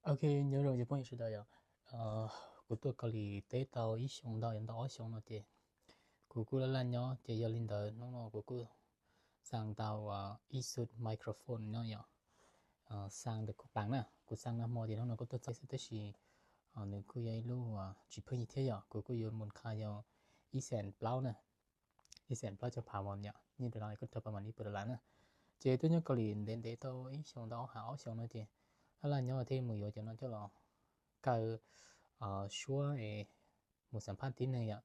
Ok, nyob zoo cov phooj ywg sawv daws yom. Kuv tuaj Kaus Lim teb tau ib xyoos ntau, yuav ntau ob xyoos no ces kuv kuj laj laj nyob, ces yog li ntawd hnub no kuv kuj xaa tau ib xub microphone no yom, xaa ntawm kuv paas na, kuv xaa nag hmo ces hnub no kuj tuaj txog xwb, tab sis nws kuj yog ib lub tsis phooj ywg thiab yom, kuv kuj yuav mus qha yog ib xees plaub na, ib xees plaub caug phav mas yom, nyiaj rau las kuj rau pab mas ib puas dollar na. Ces twb nyob Kaus Lim ntev ntev tau ib xyoos ntau, ob ha ob xyoos no ces laj laj nyob thiaj mus yuav cov no coj los kaw suab es mus xam phaj tib neeg yom.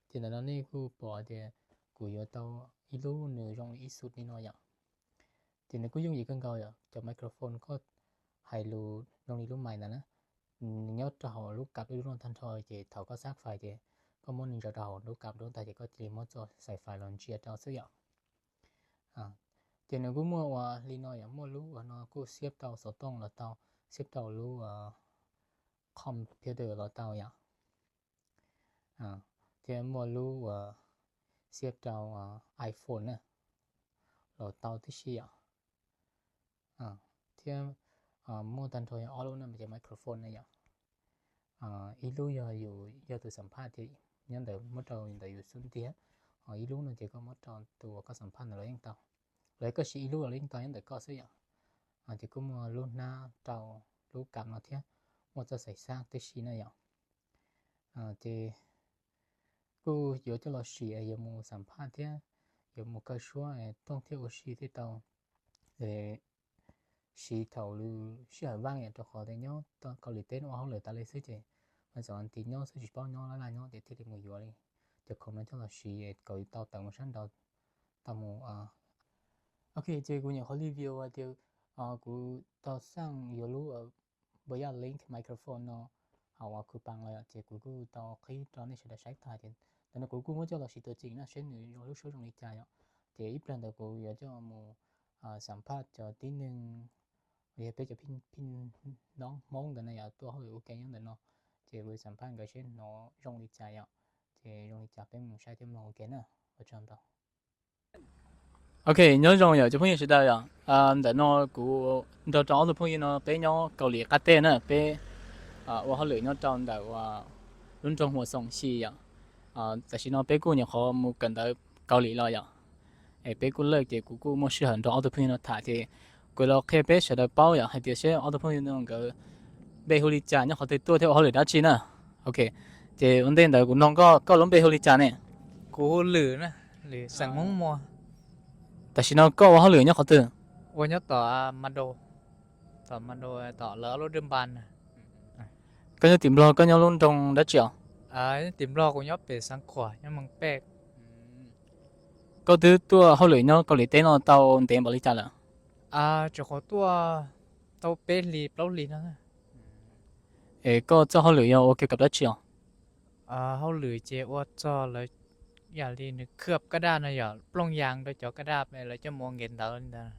Ces ntawm no nej kuj pom tias kuv yuav tau ib lub nws zoo li ib xub li no yom. Ces nws kuj yooj yim kawg nkaus yom, cov microphone koj hais lus zoo li lub mais ntawd na, nws nyob rau hauv lub kav ib lub no tag nrho, ces thaum koj xab fais ces koj muab nws ntsaws rau hauv lub kav lub ntag ces koj cia li muab txoj xaim fais los ntsia rau xwb yom. Ces nws kuj muaj ua li no yom, muaj lub uas no kuj xiab rau xov tooj los tau, xiab rau lub computer los tau yom. Thiab muaj lub uas xiab rau iPhone na los tau tib si yom. Thiab muaj tag nrho yog ob lub no ces microphone na yom. Ib lub yog yus yog tus xam phaj thiab, nyob ntawd muab rau ntawm yus xub ntiag, ho ib lub no ces koj muab rau tus uas koj xam phaj ntawd los yeej tau, los koj siv ib lub los yeej tau nyob ntawm koj xwb yom. Ces kuj muaj lub hnab rau lub kav no thiab, muaj txoj xaim xab tib si na yom. Ces kuj yuav coj los sim yuav mus xam phaj thiab yuav mus kaw suab tooj thiab ua si thiaj tau siv thaum lub sij hawm vaj yom, rau qhov tias nyob Kaus Lim teb no ua hauj lwm tas li xwb ces mas txom tiv nyob xwb tsis paub nyob laj laj nyob ces thiaj li mus yuav li cov khoom no coj los siv kom tau tawm mus sab nraud tau mus. Ok, ces kuv nyuam qhuav li video hais tias kuv tau xaj yuav lub npawg yaj link microphone no hauv uas kuv paas los yom, ces kuv kuj tau qhib rau nej sawv daws saib tag ces ntawm no kuv kuj muab coj los siv tuam tseem no seb nws zoo lub suab zoo li cas yom. Ces ib pliag ntawd kuv yuav coj mus xam phaj cov tib neeg uas yog peb cov phij noob Hmoob ntawd na yom, tuaj hauj lwm ua ke nyob ntawm no, ces kuv xam phaj nkawd seb hnov zoo li cas yom, ces zoo li cas peb mus saib thiab mloog ua ke na. Ua tsaug ntau. Ok, nyob zoo yom cov phooj ywg sawv daws yom. Ntawm no kuv nrog rau ob tug phooj ywg no peb nyob Kaus Lim qab teb na, peb ua hauj lwm nyob rau ntawm lub nroog Huas Xoom Xyis yom. Tam sim no peb kuj nyuam qhuav mus kawm ntawv Kaus Lim los yom. Es peb kuj lawj ces kuv kuj muaj sij hawm nrog ob tug phooj ywg no tham ces kuv los qhia peb sawv daws paub yom hais tias seb ob tug phooj ywg no nkawd npe hu li cas, nyob qhov twg tuaj thiab ua hauj lwm dab tsi na. Ok, ces ua ntej ntawd kuv nug koj, koj lub npe hu li cas ne? Kuv hu Lwm na, Lwm xeem Hmoob Muas. Tam sim no koj ua hauj lwm nyob qhov twg? Ua nyob tom Mado, tom Mado tom lawv lub dwb npas na. Koj nyob tim Nplog koj nyob lub nroog dab tsi os? Tim Nplog kuv nyob pem Xav Khuam nyob Moos Pej. Koj twb tuaj hauj lwm nyob Kaus Lim teb no tau ntev npaum li cas lawm? Tseem qhuav tuaj tau peb hlis plaub hlis no. Es koj txoj hauj lwm yog ua ke kom dab tsi os? Hauj lwm ces ua txog lawv yam li nws khaj kaj daj no yom, plooj yas rau cov kaj daj lawv coj mus ua nkev ntawv li ntawd.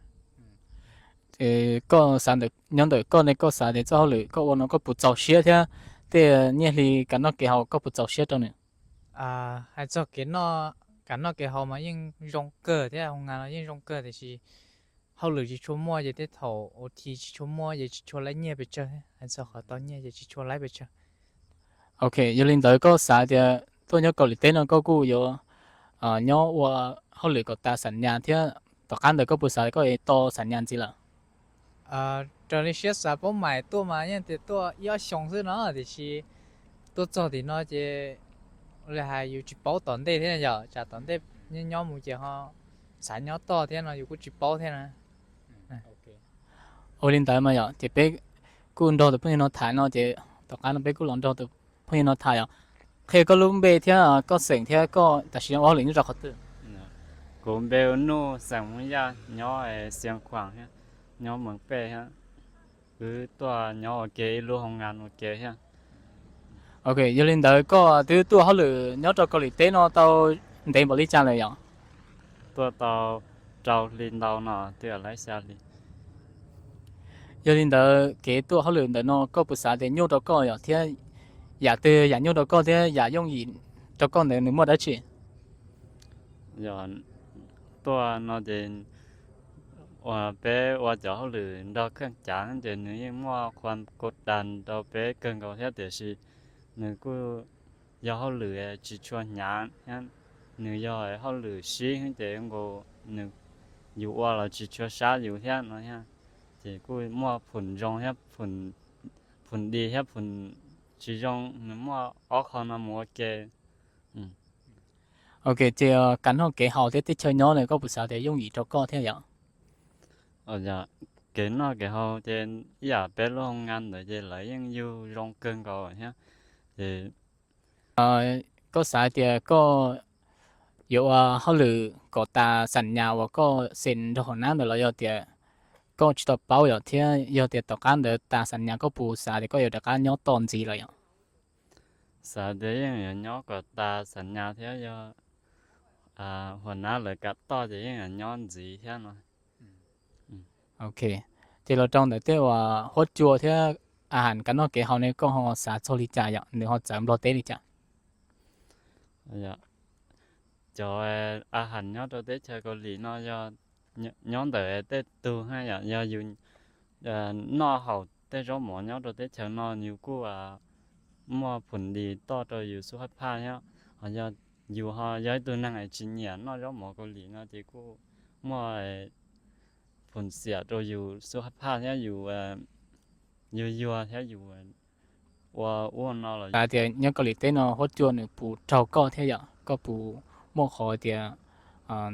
Koj xav ntawm, nyob ntawm koj ne koj xav tias txoj hauj lwm koj ua no koj puas txaus siab thiab tej nyiaj hli kev noj kev haus koj puas txaus siab rau nws? Hais txog kev noj, kev noj kev haus mas yeej zoo kawg thiab, hoo nas los yeej zoo kawg tiam sis hauj lwm tsis tshua muaj ces tej thaum ua thi tsis tshua muaj ces tsis tshua laib nyiaj pes tsawg thiab, hais txog qhov tau nyiaj ces tsis tshua laib pes tsawg. Ok, yog li ntawd koj xav tias tuaj nyob Kaus Lim teb no koj kuj yuav nyob ua hauj lwm kom tas xam nyas thiab, tom qab ntawd koj puas xav koj tos xam nyas ntxiv lawm? Raws li siab xav paub mais tuaj mas yeej tias tuaj ib ob xyoos xwb no tiam sis tuaj txog tim no ces ua li hais yus tsis paub tom ntej thiab yom, tsam tom ntej nyob nyob mus ces ho xav nyob toj thiab no yus kuj tsis paub thiab na. Ua li ntawd mas yom, ces peb kuj nrog tus phooj ywg no tham no ces tom qab no peb kuj los nrog tus phooj ywg no tham yom. Qhia koj lub npe thiab koj xeem thiab koj tam sim no ua hauj lwm nyob rau qhov twg? Kuv npe hu Nuj, xeem Hmoob Yaj, nyob Xia Khuam thiab, nyob Moos Pej thiab. Wb tuaj nyob ua ke ib lub hoo nas ua ke thiab. Ok, yog li ntawd koj twb tuaj hauj lwm nyob rau Kaus Lim teb no tau ntev npaum li cas lawm yom? Tuaj tau rau hli ntau no twb laib xya hli. Yog li ntawd kev tuaj hauj lwm ntawm no koj puas xav tias nyuaj rau koj yom, thiab yam twg yam nyuaj rau koj thiab yam yooj yim rau koj ntawd nws muaj dab tsi? Yog tuaj no ces Uas peb ua cov hauj lwm nrog kheej cav ces nws yeej muaj qhua ko tas rau peb kawg nkaus thiab, tiam sis nws kuj yog hauj lwm tsis tshua hnyav thiab, nws yog hauj lwm sib ces nkaus nws, yus ua los tsis tshua sab yus thiab no thiab. Ces kuj muaj phum zoo thiab, phum di thiab phum tsis zoo, nws muaj ob qho no mus ua ke. Ok, ces kav noj kev haus thiab teb chaws nyob no koj puas xav tias yooj yim rau koj thiab yom? Kev noj kev haus ces ib yam peb lub hoo nka ntawd ces lawv yeej yug zoo kawg nkaus thiab. Ces koj xav tias koj yuav ua hauj lwm kom tas xam nyas uas koj xees nrog hauv nab ntawd los yog tias koj tsis tau paub yom, thiab yog tias tom qab ntawd tas xam nyas koj puas xav tias koj yuav rov qab nyob toj ntxiv los yom? Xav tias yeej yuav nyob kom tas xam nyas thiab yog hauv nab lawv kam toj ces yeej yuav nyob ntxiv thiab no. Ok, ces los rau ntawm tej uas huab cua thiab a has kav noj kev haus ne koj ho xav txog li cas yom, nws ho txawv Nplog teb li cas? Cov a has nyob rau teb chaws Kaus Lim no yog nyob ntawm tej tug ha yom, yog yus noj haus tej zaub mov nyob rau teb chaws no yus kuj muaj phum dis toj rau yus xub hab phaj thiab. Ho yog yus ho yog ib tug neeg tsis nyiam noj zaub mov Kaus Lim no ces kuj muaj phum xiam rau yus xub hab phaj thiab, yus yuag yuag thiab yus ua ua no los. Xav tias nyob Kaus Lim teb no huab cua nws puas raug koj thiab yom, koj puas muaj qhov tias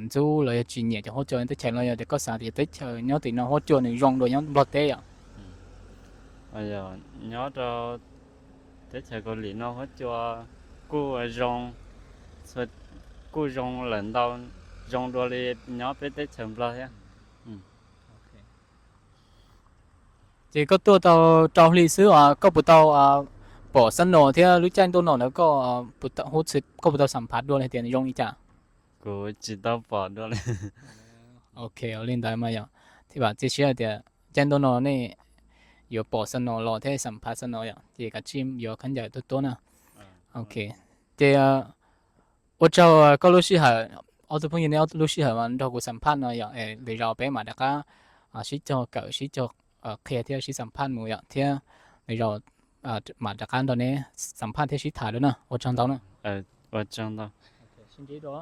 ntxub los yog tsis nyiam cov huab cua teb chaws no, yog tias koj xav tias teb chaws nyob tim no huab cua nws zoo dua nyob Nplog teb yom? Nyob rau teb chaws Kaus Lim no huab cua kuj zoo, kuj zoo lawm ntau, zoo dua li nyob peb teb chaws Nplog thiab. Ces koj tuaj tau rau hli xwb os, koj puas tau pom xab nos thiab lub caij ntuj no ntawd koj puas tau xam phaj dua li tias nws zoo li cas? Kuv tsis tau pom dua li. Ok, ua li ntawd mas yog thiaj vam txij siab tias caij ntuj no nej yuav pom xab nos los thiab xam phaj xab nos yom, ces kav tsij yuav khaub ncaws tuaj tuab na. Ok, ces ua tsaug koj lub sij hawm, ob tug phooj ywg nej lub sij hawm mas nrog kuv xam phaj no yom, lwm zaus peb mam rov qab sib cog kawm sib cog qhia thiab sib xam phaj mus yom, thiab lwm zaus mam rov qab nrog neb xam phaj thiab sib tham dua na, ua tsaug ntau na. Ua tsaug ntau. Sib ntsib dua.